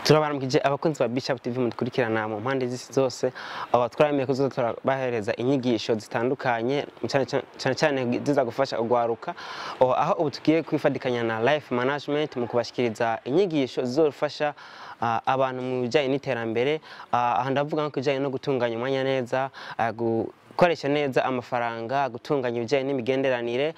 Turabaramukije abakunzi ba Bishop TV mudukurikirana mu mpande z'isi zose. Aba twaramiye kuzoza turabahereza inyigisho zitandukanye, cyane cyane ziza gufasha ugwaruka, aho ubu tugiye kwifadikanya na Life Management mu kubashikiriza inyigisho zizofasha abantu mu bijyanye n'iterambere. Aha ndavuga nko kubijyanye no gutunganya umwanya neza, gukoresha neza amafaranga, gutunganya ibijyanye n'imigenderanire,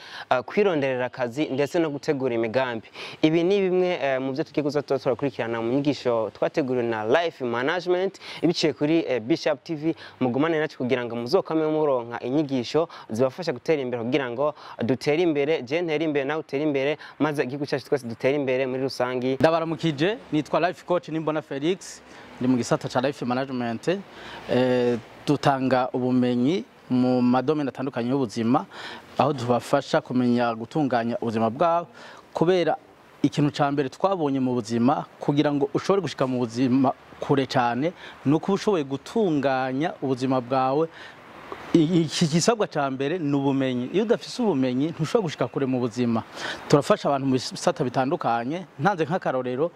kwironderera akazi ndetse no gutegura imigambi. Ibi ni bimwe mu byo tugiye kuza turakurikirana mu nyigisho twateguriwe na Life Management ibiciye kuri Bishop TV. Mugumane nacu kugira ngo muzokame muronka inyigisho zibafasha gutera imbere, kugira ngo dutere imbere, je ntere imbere nawe utere imbere, maze igihugu cyacu twese dutere imbere muri rusangi. Ndabaramukije, nitwa Life Coach Nimbona Felix, ndi mu gisata ca Life Management. Dutanga ubumenyi mu ma domaines atandukanye y'ubuzima, aho tubafasha kumenya gutunganya ubuzima bwabo, kubera ikintu ca mbere twabonye mu buzima, kugira ngo ushobore gushika mu buzima kure cyane, nuko ushoboye gutunganya ubuzima bwawe. Iki gisabwa ca mbere ni ubumenyi. Iyo udafise ubumenyi ntushobora gushika kure mu buzima. Turafasha abantu mu bisata bitandukanye. Ntanze nk'akarorero,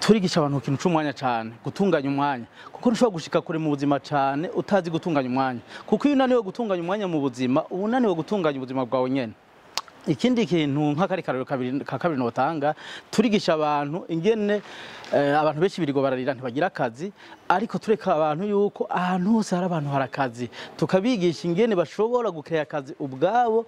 turigisha abantu ikintu c'umwanya cyane, gutunganya umwanya, kuko ntushobora gushika kure mu buzima cyane utazi gutunganya umwanya, kuko iyo unaniwe gutunganya umwanya mu buzima, uba unaniwe gutunganya ubuzima bwawe nyene. Ikindi kintu nk'akari karorero ka kabiri notanga, turigisha abantu ingene abantu benshi birigo bararira ntibagira akazi, ariko tureka abantu yuko ahantu hose hari abantu hari akazi, tukabigisha ingene bashobora gukrea akazi ubwabo,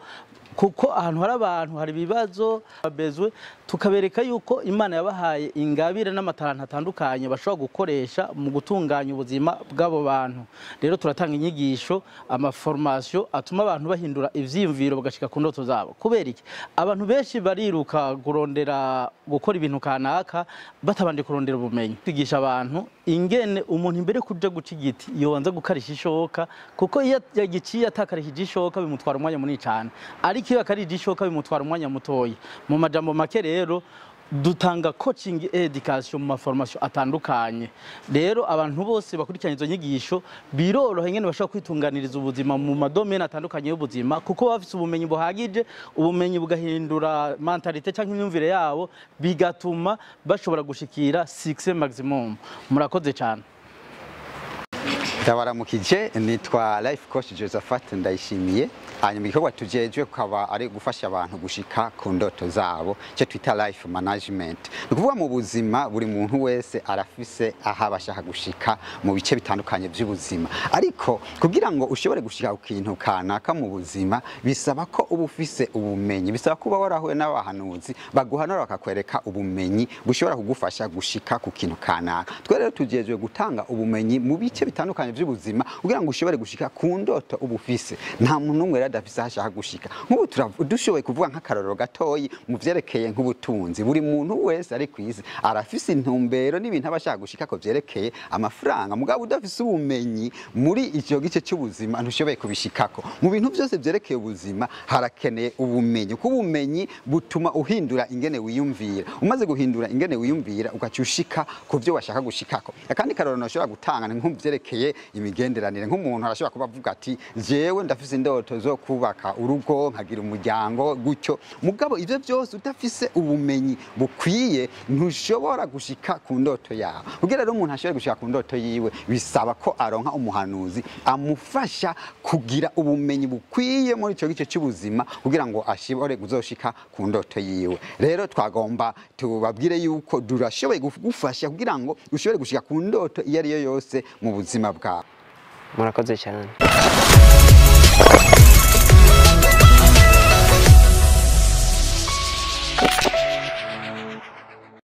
kuko ahantu hari abantu hari ibibazo bezwe. Tukabereka yuko Imana yabahaye ingabire n'amatalanta atandukanye bashobora gukoresha mu gutunganya ubuzima bw'abo bantu. Rero turatanga inyigisho, ama formations atuma abantu bahindura ivyiyumviro bagashika ku ndoto zabo. Kubera iki? Abantu benshi bariruka kurondera gukora ibintu kanaka batabanje kurondera ubumenyi. Twigisha abantu ingene umuntu imbere kuja guca igiti yobanza gukarisha ishoka, kuko iyo yagiciye atakarishije ishoka bimutwara umwanya munini cyane, ariko iyo akarije ishoka bimutwara umwanya mutoya. Mu majambo make rero, dutanga coaching, education mu ma formations atandukanye. Rero abantu bose bakurikirana izo nyigisho biroroha ingene bashobora kwitunganiriza ubuzima mu ma domaines atandukanye y'ubuzima, kuko baba bafise ubumenyi buhagije. Ubumenyi bugahindura mentalité cyangwa imyumvire yabo, bigatuma bashobora gushikira succès maximum. Murakoze cyane. Ndabaramukije, nitwa Life Coach Josephat Ndayishimiye. Hanyuma igikorwa tujejwe kukaba ari gufasha abantu gushika ku ndoto zabo, icyo twita life management. Ni ukuvuga mu buzima buri muntu wese arafise aho aba ashaka gushika mu bice bitandukanye by'ubuzima, ariko kugira ngo ushobore gushika ku kintu kanaka mu buzima bisaba ko uba ufise ubumenyi, bisaba kuba warahuye n'abahanuzi baguhanura, bakakwereka ubumenyi bushobora kugufasha gushika ku kintu kanaka. Twe rero tujejwe gutanga ubumenyi mu bice bitandukanye by'ubuzima kugira ngo ushobore gushika ku ndoto uba ufise. Nta muntu n'umwe rero adafise aho ashaka gushika. Nk'ubu dushoboye kuvuga nk'akarorero gatoyi mu vyerekeye nk'ubutunzi, buri muntu wese ari kw'isi arafise intumbero n'ibintu aba ashaka gushika ko vyerekeye amafaranga. Mugabo udafise ubumenyi muri ico gice cy'ubuzima ntushoboye kubishikako. Mu bintu byose vyerekeye ubuzima harakeneye ubumenyi, kuko ubumenyi butuma uhindura ingene wiyumvira. Umaze guhindura ingene wiyumvira, ugaca ushika ku vyo washaka gushikako. Akandi karorero nashobora gutanga ni nk'uvyerekeye imigenderanire. Nk'umuntu arashobora kuba avuga ati: "Jewe ndafise indoto zo kubaka urugo, nkagira umuryango gutyo." Mugabo ivyo byose udafise ubumenyi bukwiye ntushobora gushika ku ndoto yawe. Kugira rero umuntu ashobore gushika ku ndoto yiwe, bisaba ko aronka umuhanuzi amufasha kugira ubumenyi bukwiye muri ico gice cy'ubuzima kugira ngo ashobore kuzoshika ku ndoto yiwe. Rero twagomba tubabwire yuko durashoboye kugufasha kugira ngo ushobore gushika ku ndoto iyo ari yo yose mu buzima bwawe. Murakoze cyane.